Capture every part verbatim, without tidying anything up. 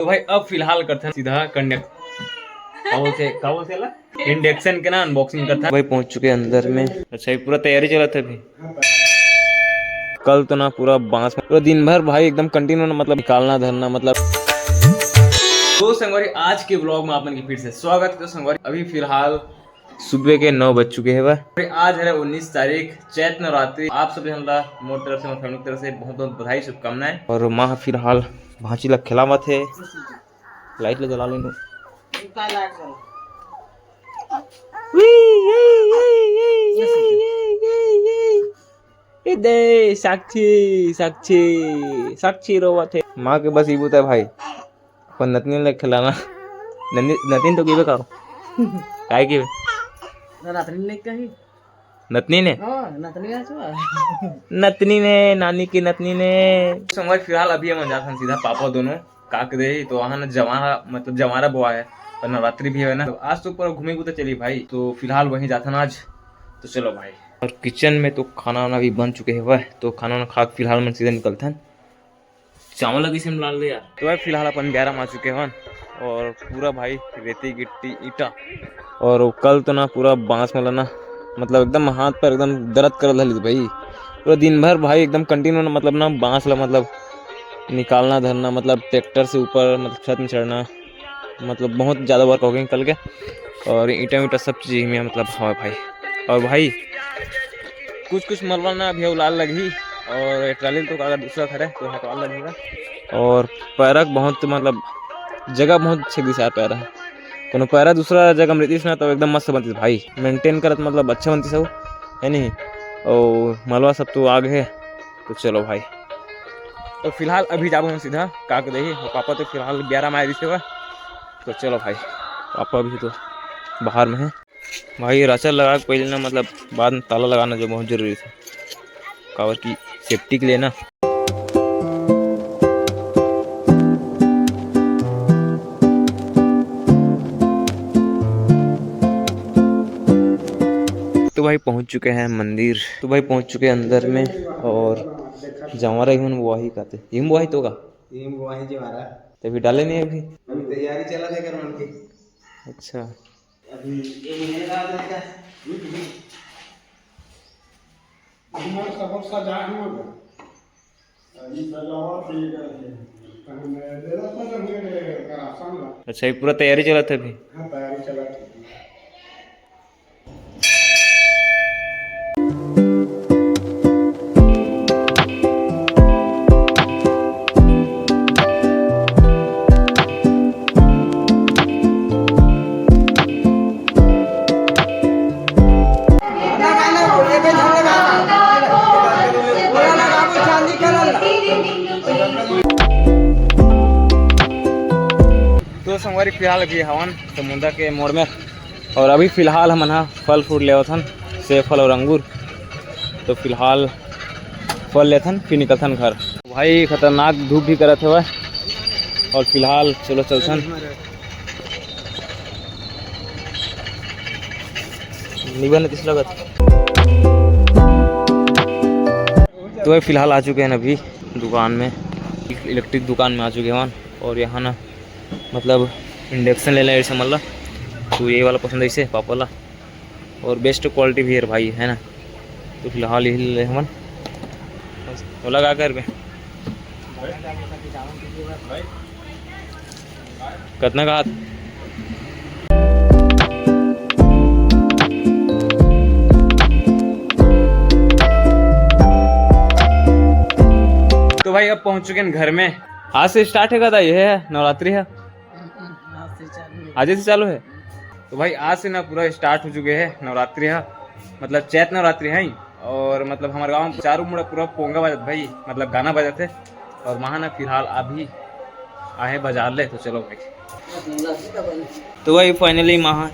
तो भाई अब फिलहाल करथन सीधा कंडक्ट, का बोलथे, का बोलथे ला, इंडक्शन के ना अनबॉक्सिंग करथन। भाई पहुंच चुके हैं अंदर में। अच्छा, ये पूरा तैयारी चलत है अभी। कल तो ना पूरा बांस, पूरा दिन भर भाई एकदम कंटिन्यू ना, मतलब निकालना धरना, मतलब। तो संगवारी, आज के व्लॉग में आप मन के फिर से स्वागत है। तो संगवारी, अभी फिलहाल सुबह के नौ बज चुके हैं बा। अरे, आज है उन्नीस तारीख, चैत नवरात्रि। आप सब जन ला मोर तरफ से, मोर फैमिली की तरफ से बहुत बहुत बधाई, शुभकामनाएं। और माँ फिलहाल भांची ला खिलावत है। लाइट ला जला लेनु। ए दे, साक्षी, साक्षी, साक्षी रोवत है। माँ के बस इबू तय भाई, अपन नतनी ले खिलाना। नतनी, नतनी तो कीबे का? काय कीबे? नतनी ने कही। नतनी ने? हाँ, नतनी ने छुआ। नतनी ने, नानी की नतनी ने। संगवारी, फिलहाल अभी हम जाथन सीधा पापा दोनों काक दे, तो वहाँ ना जवारा, मतलब जवारा बोआ है, और नवरात्रि भी है ना, तो आज तो पूरा घूमे को तो चली भाई। तो फिलहाल वहीं जाथन आज, तो चलो भाई। और किचन में तो खाना वाना भी बन चुके हैं, तो खाना वाना खा के फिलहाल मन सीधा निकलथन। चावल लगी से डाल दे यार। तो भाई फिलहाल अपन ब्यारा में आ चुके हन और पूरा भाई रेती गिट्टी ईटा, और कल तो ना पूरा बांस में ना, मतलब एकदम हाथ पर एकदम दर्द कर रहा भाई। पूरा दिन भर भाई एकदम कंटिन्यू ना, मतलब ना बांस ला, मतलब निकालना धरना, मतलब ट्रैक्टर से ऊपर, मतलब छत में चढ़ना, मतलब बहुत ज़्यादा वर्क हो गया कल के। और ईंटा वीटा सब चीज़ में मतलब हवा भाई। और भाई कुछ कुछ मलवा ना अभी लाल लगही, और ट्राली तो अगर दूसरा घर है तो हटवा लगेगा। और पैरक बहुत मतलब जगह बहुत छेक दिस यार पैरा। कोनो पैरा दूसरा जगह में रहतीस ना तो एकदम मस्त बनतीस भाई, मेंटेन करत मतलब अच्छा बनतीस हो, है नहीं? और मलवा सब तो आग है। तो चलो भाई, तो फिलहाल अभी जाबो हम सीधा काक देही, और पापा तो फिलहाल ब्यारा में आए दिसे हुआ। तो चलो भाई, पापा भी तो बाहर में है। भाई राचा लगा के पहले ना, मतलब बाद में ताला लगाना जो बहुत जरूरी था, काबर की सेफ्टी के लिए ना। तो भाई पहुंच चुके हैं मंदिर, तो भाई पहुंच चुके हैं अंदर में। और जवारा ही मन वो ही कहते, ये वो ही तो का? ये वो ही जवारा। तभी डाले नहीं अभी। अभी तैयारी चला थे कर मन की। अच्छा। अभी ये महीने का आ जाएगा। हमारे सब सजा है। अभी सजावट भी कर दिया। अच्छा, ये पूरा तैयारी चलत है अभी। हाँ, तैयारी चलत है। तो संगवारी, फिलहाल अभी हवन समुंदा के मोड़ में, और अभी फिलहाल हमन ह फल फ्रूट लेवत हन, सेब फल और अंगूर। तो फिलहाल फल लेथन, फिर निकलथन घर। भाई खतरनाक धूप भी करत हवय, और फिलहाल चलो चलथन। निबन तिस लगत। तो भाई फिलहाल आ चुके हैं अभी दुकान में, इलेक्ट्रिक दुकान में आ चुके हैं। और यहाँ ना मतलब इंडक्शन लेना है समझ ला, तो ये वाला पसंद है इसे पापा ला। और बेस्ट क्वालिटी भी है भाई, है ना। तो फिलहाल यही ले हमन। ओला का करबे? कतना का हाथ? तो भाई अब पहुंच चुके हैं घर में। आज से स्टार्ट है का? ये है नवरात्रि है, आज से चालू है। आज से चालू है। तो भाई आज से ना पूरा स्टार्ट हो चुके हैं नवरात्रि है, मतलब चैत नवरात्रि है। और मतलब हमारे गांव में चारों मुड़ा पूरा पोंगा बजत भाई, मतलब गाना बजत है। और वहाँ ना फिलहाल अभी आहे बाजार ले, तो चलो भाई। तो भाई फाइनली महा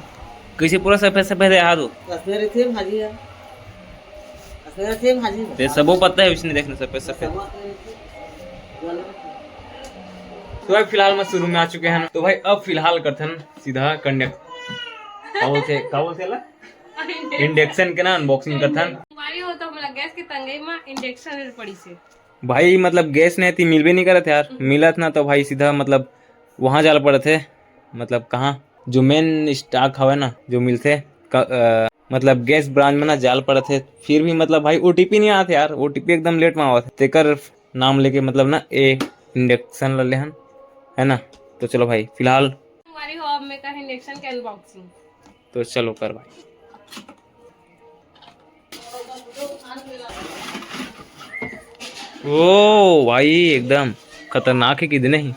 कैसे पूरा सफेद सफेद है हाथ। असने रथे भाजी है। असने रथे भाजी। ते सबो पत्ता है उसने, देखने सफेद सफेद। तो भाई फिलहाल मैं शुरू में आ चुके हैं। तो भाई अब फिलहाल करथन सीधा कंडक्ट, का बोलते, का बोलते ला? इंडक्शन के ना अनबॉक्सिंग करथन। भाई हो तो हमला गैस के तंगई में इंडक्शन पड़ी से। भाई मतलब गैस नहीं थी, मिलबे नहीं करत यार। मिलत ना तो भाई सीधा मतलब वहाँ जाल पड़त हे, मतलब कहाँ जो मेन स्टॉक हवे ना, जो मिलथे क-, अ, मतलब गैस ब्रांच में ना जाल पड़त हे। फिर भी मतलब भाई ओटीपी नहीं आते यार, ओटीपी एकदम लेट में आवत हे। तेकर नाम लेके मतलब ना ए इंडक्शन ले लेहन, है ना। तो चलो भाई फिलहाल हमारी हो अब मैं कर इंडक्शन के अनबॉक्सिंग। तो चलो कर भाई। ओ भाई एकदम खतरनाक है कि नहीं।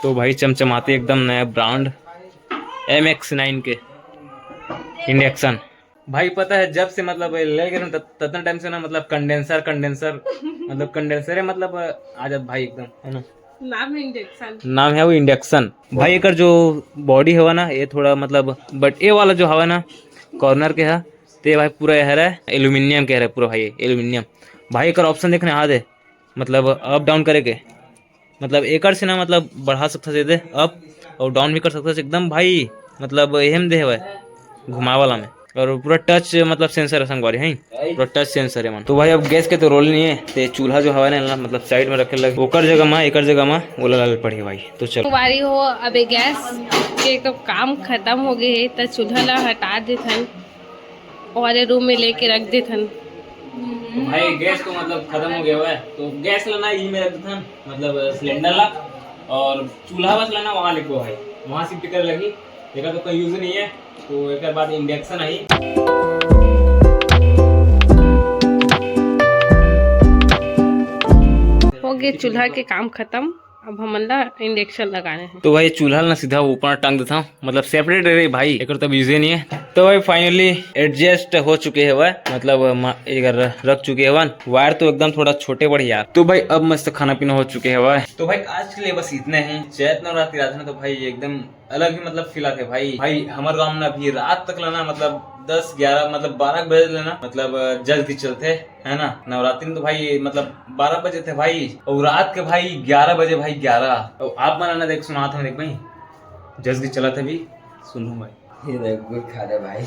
तो भाई चमचमाते एकदम नया ब्रांड एम एक्स नाइन के इंडक्शन। भाई पता है जब से मतलब ये ले गए तत-, ततना टाइम से ना मतलब कंडेंसर कंडेंसर मतलब कंडेंसर है मतलब आ जात भाई एकदम, है ना। नाम है इंडक्शन। नाम है वो इंडक्शन। भाई एकर जो बॉडी हवा ना ये थोड़ा मतलब बट ये वाला जो हवा ना कॉर्नर के है ते भाई पूरा ये हरा एल्यूमिनियम के हरा पूरा भाई एल्यूमिनियम। भाई एकर ऑप्शन देखने आ दे मतलब अप डाउन करे के मतलब एकर से ना मतलब बढ़ा सकता से दे अप और डाउन भी कर सकता से एकदम भाई मतलब एहम दे हवा घुमाए वाला में। और पूरा टच मतलब सेंसर है संगवारी है पूरा टच सेंसर है मन। तो भाई अब गैस के तो रोल नहीं है ते चूल्हा जो हवा ना मतलब साइड में रखे लगे ओकर जगह मा एकर जगह मा ओला लाल पड़ी भाई। तो चलो। बारी हो अबे गैस के एक तो काम खत्म हो गए है तो चूल्हा ला हटा देथन और ये रूम में लेके रख देथन। तो भाई गैस तो मतलब खत्म हो गया हुआ है तो गैस ला ना ई में रख देथन मतलब सिलेंडर ला और चूल्हा बस ला ना वहाँ लेके भाई वहाँ शिफ्ट कर लगी। एकर तो कोई यूज नहीं है तो एकर बाद इंडक्शन आई। हो गए चूल्हा के काम खत्म। अब हमन ला इंडक्शन लगाने हैं। तो भाई चूल्हा ना सीधा ऊपर टांग देता हूँ मतलब सेपरेट रहे भाई एकर तब यूजे नहीं है। तो भाई फाइनली एडजस्ट हो चुके हैं वह मतलब मा- एकर रख चुके हैं वन वायर तो एकदम थोड़ा छोटे बड़े यार। तो भाई अब मस्त खाना पीना हो चुके हैं वह। तो भाई आज के लिए बस इतना ही। चैत नवरात्रि रात में तो भाई एकदम अलग ही मतलब फील आते भाई। भाई हमारे गांव में अभी रात तक लेना मतलब दस ग्यारह मतलब बारह बजे लेना मतलब जज की चलते है ना। नवरात्रि में तो भाई मतलब बारह बजे थे भाई और रात के भाई ग्यारह बजे भाई ग्यारह। और आप मनाना देख सुनाते हैं देख भाई जज की चला थे भी सुनू भाई। ये देख गुड़ खा रहे भाई।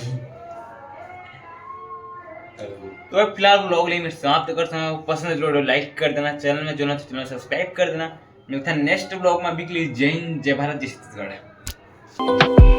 तो भाई फिलहाल ब्लॉग लेकिन समाप्त करते हैं। पसंद है तो लाइक कर देना, चैनल में जो ना चैनल सब्सक्राइब कर देना। मिलता है नेक्स्ट ब्लॉग में। अभी के लिए जय हिंद, जय भारत, जय छत्तीसगढ़।